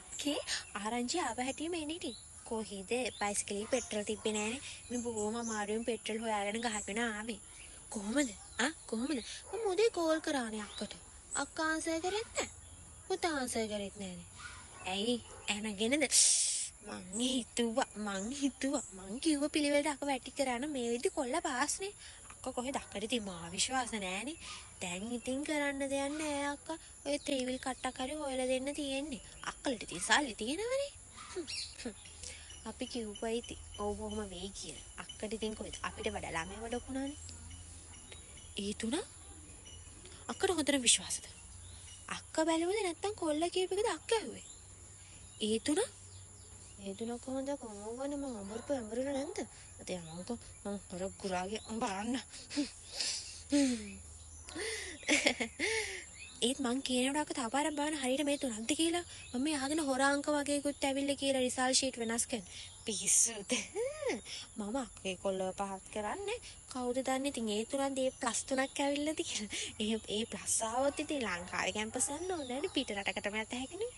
අක්කේ ආරංචි ආව හැටිම එන්නේ ඉතින්. කොහෙද බයිසිකලේ පෙට්‍රල් තිබ්බේ නෑනේ. මේ බොහොම අමාරුවෙන් පෙට්‍රල් හොයාගෙන ගහගෙන ආවේ. කොහොමද? ආ කොහොමද? මම උදේ කෝල් කරානේ අක්කට. අක්කා ආන්සර් කරෙත් නෑ. පුතා ආන්සර් කරෙත් නෑනේ. ඇයි ඇනගෙනද? මං හිතුවා මං හිතුවා මං කිව්ව පිළිවෙලට අක්ක වැටි කරා නම් මේ විදි කොල්ල පාස්නේ. අක්ක කොහෙද අක්කට ඉතින් මාව විශ්වාස නෑනේ. දැන් ඉතින් කරන්න දෙයක් නෑ අක්කා. ඔය ත්‍රිවිල් කට්ටක් හරි හොයලා දෙන්න තියෙන්නේ. අක්කලට ඉතින් සල්ලි තියෙනවනේ. අපි කිව්වා ඉතින් ඔව් ඔහොම වෙයි කියලා. අක්කට ඉතින් කොහෙද අපිට වඩා ළමයාව ලොකුණානේ. ඒ තුන අක්කට හොඳට විශ්වාසද? අක්කා බැලුවද නැත්තම් කොල්ලා කියපු එකද අක්කා ඇහුවේ? ඒ තුන ඒ තුන කොහොමද කොහොමද මං අඹරපු ඇඹරුල නැන්ද? අතේ මං මං හොර ගුරාගේ අඹරන්න. ඒත් මං කියනකොට අක්කා තව පාරක් බලන්න හරියට මේ තුනක්ද කියලා. මම මේ අහගෙන හොර අංක වගේකුත් ඇවිල්ලා කියලා රිසල්ට් ෂීට් වෙනස් කරන. පිස්සුද? මම අක්කේ කොල්ලව පහත් කරන්නේ කවුද දන්නේ ඉතින් ඒ තුනක් ඒ ප්ලස් තුනක් ඇවිල්ලාද කියලා. ඒ ඒ ප්ලස් ආවොත් ඉතින් ලංකාවේ කැම්පස් යන්න ඕනේ නෑනේ පිට රටකටම යත හැකිනේ.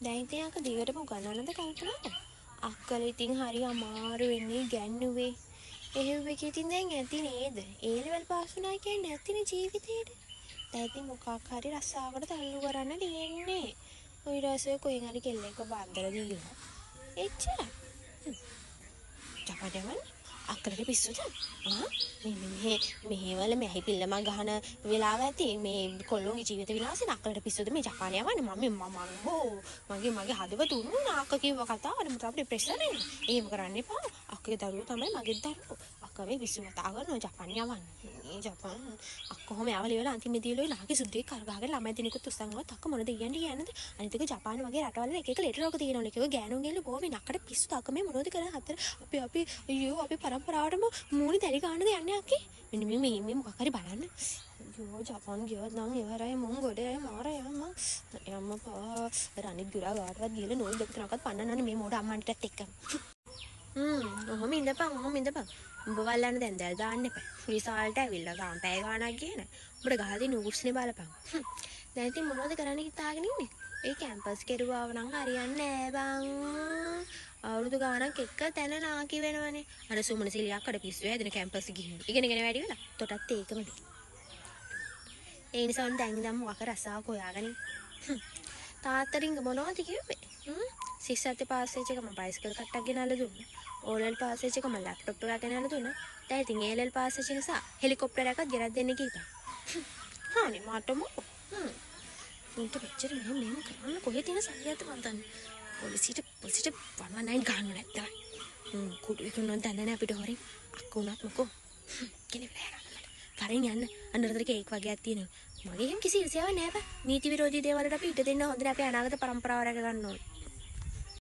දැන් ඉතින් අක්කා දිගටම උගන්වන්නද කල්පනාද? අක්කලා ඉතින් හරි අමාරු වෙන්නේ ගැන්නුවේ. එහෙව් එක ඉතින් දැන් ඇති නේද? ඒ ලෙවල් පාස් වුණා කියන්නේ ඇතිනේ ජීවිතේට. දැන් ඉතින් මොකක් හරි රස්සාවකට තල්ලු කරන්න තියෙන්නේ. ඔය ඊට පස්සේ කොහෙන් හරි කෙල්ලෙක්ව බන්දලා දීලා. එච්චරයි. ජපාන් යවන්න අක්කලට පිස්සුද? ආ මේ මේ මෙහෙවල මෙහි පිල්ලමක් ගහන වෙලාව ඇති මේ කොල්ලෝගේ ජීවිත විනාශ වෙන අක්කලට පිස්සුද මේ ජපාන යවන්න? මම මම හෝ මගේ මගේ හදවත උරුණා අක්කා කිව්ව කතාවට මට අපිට ප්‍රෙෂර් එනවා. එහෙම කරන්න එපා. අක්කගේ දරුවෝ තමයි මගේ දරුවෝ. අක්කා මේ පිස්සු කතා කරනවා ජපාන් යවන්න. මේ ජපාන් අක්කා කොහොම යවලා ඉවරලා අන්තිමේදී ඔය නාගේ සුද්දේ කර ගහගෙන ළමයි දෙන්නෙකුත් උස්සන් ආවත් අක්කා මොන දෙයියන්ට කියන්නද? අනිත් එක ජපාන වගේ රටවල් වල එක එක ලෙඩ රෝග තියෙනවලු. එක එක ගෑනුන් ගෙල්ල බොහොම වෙන අක්කට පිස්සුද අක්කා මේ මොනවද කරන්නේ? හතර අපි අපි අයියෝ අපි පරම්පරාවටම මූණේ දැලි ගන්නද යන්නේ අක්කේ? මෙන්න මේ මේ මේ මොකක් හරි බලන්න. අයියෝ ජපාන් ගියොත් නම් ඉවරයි මුං ගොඩේ මාර යම්මා. යම්මපා අර අනිත් ගුරා ගාටවත් ගිහලා නෝල් දෙක තුනක්වත් පන්නන්න ඕනේ මේ මෝඩ අම්මන්ටත් එක්ක. ඔහොම ඉඳපන් ඔහොම ඉඳපන්. උඹ වල්ලන්න දැන් දැල් දාන්න එපා. රිසල්ට් ඇවිල්ලා තාම පැය ගාණක් ගියේ නෑ. උඹට ගහලා තියෙන උකුස්නේ බලපන්. දැන් ඉතින් මොනවද කරන්න හිතාගෙන ඉන්නේ? ඒ කැම්පස් කෙරුවාව නම් හරියන්නේ නෑ බං. අවුරුදු ගාණක් එක තැන නාකි වෙනවනේ. අර සුමන සිලියක් අර පිස්සු හැදෙන කැම්පස් ගිහින්. ඉගෙනගෙන වැඩි වෙලා තොටත් ඒකම දේ. ඒ නිසා දැන් ඉඳන් මොකක් රසාවක් හොයාගනින්. තාත්තරින්ග මොනවද කිව්වේ? සික්ස් පාස් වෙච්ච එක මම බයිසිකල් කට්ටක් ගෙනල්ලා දුන්නා. ඕ ලෙවල් පාස් වෙච්ච එක මම ලැප්ටොප් එකක් ගෙනල්ලා දුන්නා. දැන් ඉතින් ඒ ලෙවල් පාස් වෙච්ච නිසා හෙලිකොප්ටර් එකක් ගෙනත් දෙන්න කිව්වා. හානේ මට මොකෝ? උන්ට මෙච්චර මෙහෙම මෙහෙම කරන්න කොහේ තියෙන සල්ලියක්ද මන් දන්නේ. පොලිසියට පොලිසියට 119 ගන්න නැත්තම්. කුඩු එක උනන් දන්නේ නැහැ අපිට හොරෙන්. අක්ක උනත් මොකෝ? කෙනෙක් යනවා මට. වරෙන් යන්න. අන්න අතට කේක් වගේක් තියෙනවා. මගේ එහෙම කිසි ඊර්ෂ්‍යාවක් නෑ බා. නීති විරෝධී දේවල් වලට අපි ඉඩ දෙන්න හොඳ නෑ. අපේ අනාගත පරම්පරාව රැක ගන්න ඕනේ.